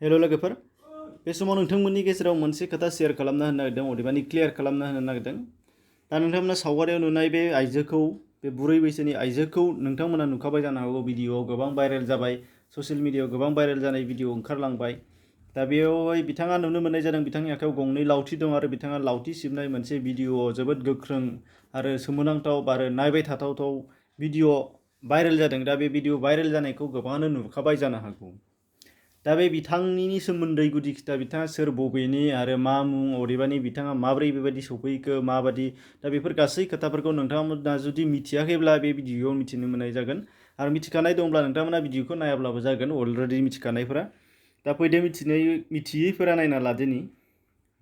हेल' लोगोफोर, बे समाव नोंथांमोननि गेजेराव मोनसे खोथा शेयार खालामना होनो नागिरदों, अदेबानि क्लियार खालामना होनो नागिरदों। दा नोंथांमोना सावगारियाव नुनाय बे आइजोखौ, बे बुरै बैसोनि आइजोखौ नोंथांमोना नुखाबाय जानो हागौ। भिडिअ'आव गोबां भाइरेल जाबाय, ससियेल मिडियायाव गोबां भाइरेल जानाय भिडिअ ओंखारलांबाय। दा बेयावहाय बिथाङा नुनो मोननाय जादों, बिथांनि आखायाव गंनै लावथि दं आरो बिथाङा लावथि सिबनाय मोनसे भिडिअ जोबोद गोख्रों आरो सोमोनांथाव आरो नायबाय थाथावथाव भिडिअ भाइरेल जादों। दा बे भिडिअ भाइरेल जानायखौ गोबाङानो नुखाबाय जानो हागौ। दा बे बिथांनि सोमोन्दै गुदि खिथा, बिथाङा सोर, बबेनि आरो मा मुं, अदेबानि बिथाङा माबोरै बेबायदि सफैखो, माबादि, दा बेफोर गासै खोथाफोरखौ नोंथांमोना जुदि मिथियाखैब्ला बे भिडिअआव मिथिनो मोननाय जागोन। आरो मिथिखानाय दंब्ला नोंथांमोना भिडिअखौ नायाब्लाबो जागोन, अलरेडि मिथिखानायफोरा। दा फैदो मिथियैफोरा नायना लादोनि।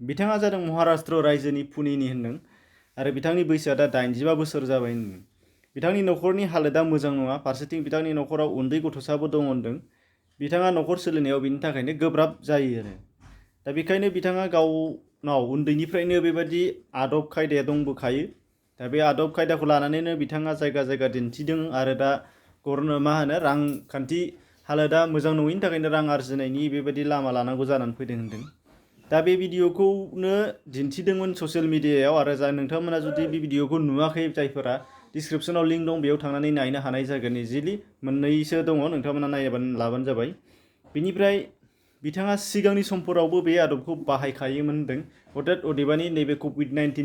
बिथाङा जादों महाराष्ट्र रायजोनि पुनेनि होनदों आरो बिथांनि बैसोआ दा 85 बोसोर जाबाय होनदों। बिथांनि न'खरनि हालोदा मोजां नङा, फारसेथिं बिथांनि न'खराव उन्दै गथ'साबो दङ होनदों। बिथाङा न'खर सोलिनायाव बिनि थाखायनो गोब्राब जायो आरो। दा बेखायनो बिथाङा गावनाव उन्दैनिफ्रायनो बेबायदि आदब खायदाया दंबोखायो। दा बे आदब खायदाखौ लानानैनो बिथाङा जायगा जायगा दिन्थिदों आरो दा रांखान्थि हालोदा मोजां नङैनि थाखायनो रां आरजिनायनि बेबायदि लामा लानांगौ जानानै फैदों होनदों। दा बे भिडिअखौनो दिन्थिदोंमोन ससियेल मिडियायाव आरो नोंथांमोना जुदि बे भिडिअखौ नुवाखै, जायफोरा डिसक्रिपसनाव लिंक दं, बेयाव थांनानै नायनो हानाय जागोन। इजिलि मोननैसो दङ, नोंथांमोना नायबानो लाबानो जाबाय। बिनिफ्राय बिथाङा सिगांनि समफोरावबो बे आदबखौ बाहायखायोमोन होनदों। अदेबानि नैबे कभिड-19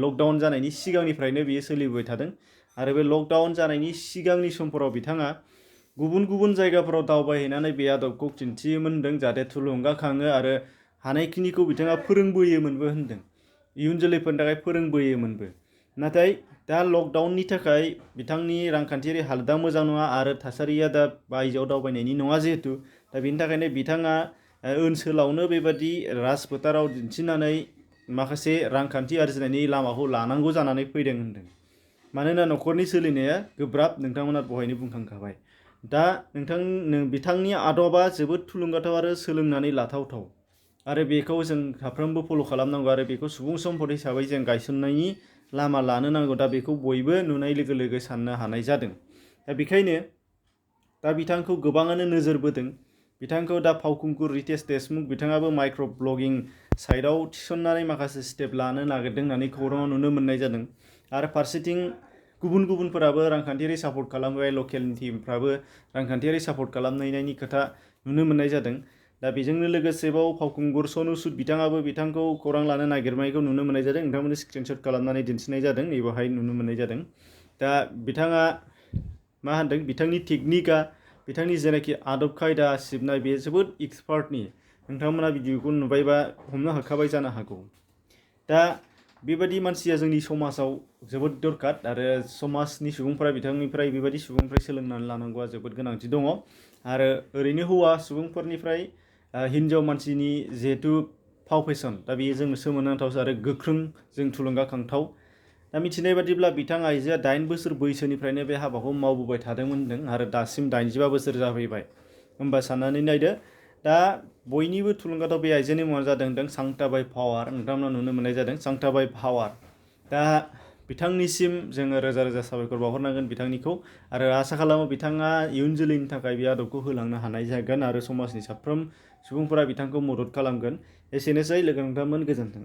लकडाउन जानायनि सिगांनिफ्रायनो बेयो सोलिबोबाय थादों। आरो बे लकडाउन जानायनि सिगांनि समफोराव बिथाङा गुबुन गुबुन जायगाफोराव दावबायहैनानै बे आदबखौ दिन्थियोमोन होनदों, जाहाथे थुलुंगाखाङो आरो हानायखिनिखौ बिथाङा फोरोंबोयोमोनबो होनदों। इयुन जोलैफोरनि थाखाय फोरोंबोयोमोनबो। नाथाय दा लकडाउननि थाखाय बिथांनि रांखान्थियारि हालोदा मोजां नङा आरो थासारिया दा बायजोआव दावबायनायनि नङा जिहेतु, दा बेनि थाखायनो बिथाङा ओनसोलावनो बेबादि राजफोथाराव दिन्थिनानै माखासे रांखान्थि आरजिनायनि लामाखौ लानांगौ जानानै फैदों होनदों। मानोना न'खरनि सोलिनाया गोब्राब, नोंथांमोना दहायनो बुंखांखाबाय। दा बिथांनि आदबा जोबोद थुलुंगाथाव आरो सोलोंनानै लाथावथाव। आरो बेखौ जों साफ्रोमबो फल' खालामनांगौ आरो बेखौ सुबुं सम्पद हिसाबै जों गायसननायनि लामा लानो नांगौ। दा बेखौ बयबो नुनाय लोगो लोगो साननो हानाय जादों। दा बेखायनो दा बिथांखौ गोबाङानो नोजोर बोदों। बिथांखौ दा फावखुंगुर रितेश देशमुख बिथाङाबो माइक्र' ब्लगिं साइटआव थिसननानै माखासे स्टेप लानो नागिरदों होननानै खौराङाव नुनो मोननाय जादों। आरो फारसेथिं गुबुनफोराबो रांखान्थियारि सापर्ट खालामबाय, लकेलनि टिमफ्राबो रांखान्थियारि सापर्ट खालामनायनि खोथा नुनो मोननाय जादों। दा बेजोंनो लोगोसेबाव फावखुंगुर सनु सुद बिथांखौ खौरां लानो नागिरनायखौ नुनो मोननाय जादों। नोंथांमोननि स्क्रिनशट खालामनानै दिन्थिनाय जादों, नैबेवहाय नुनो मोननाय जादों। दा बिथाङा मा होनदों, बिथांनि टेकनिकआ, बिथांनि जेनाखि आदब खायदा सिबनाय, बेयो जोबोद एक्सपार्टनि। नोंथांमोना भिडिअखौ नुबायबा हमनो हाखाबाय जानो हागौ। दा बेबायदि मानसिया जोंनि समाजाव जोबोद दरकार आरो समाजनि सुबुंफोरा बिथांनिफ्राय, बेबायदि सुबुंनिफ्राय सोलोंनानै लानांगौआ जोबोद गोनांथि दङ। आरो ओरैनो हौवा सुबुंफोरनिफ्राय हिन्जाव मानसिनि जिहेथु फाव फेसन, दा बेयो जोंनो सोमोनांथाव आरो गोख्रों, जों थुलुंगाखांथाव। दा मिथिनाय बादिब्ला बिथां आइजोआ 8 बोसोर बैसोनिफ्रायनो बे हाबाखौ मावबोबाय थादोंमोन होनदों आरो दासिम 85 बोसोर जाफैबाय। होमबा साननानै नायदो। दा बयनिबो थुलुंगाथाव बे आइजोनि मुङा जादों सांताबाई पावार। नोंथांमोना नुनो मोननाय जादों सांताबाई पावार। दा बिथांनिसिम जोङो रोजा रोजा साबायखर बावहरनांगोन बिथांनिखौ, आरो आसा खालामो बिथाङा इयुन जोलैनि थाखाय बे आदबखौ होलांनो हानाय जागोन आरो समाजनि साफ्रोम सुबुंफोरा बिथांखौ मदद खालामगोन। एसेनोसै लोगो नोंथांमोन, गोजोन्थों।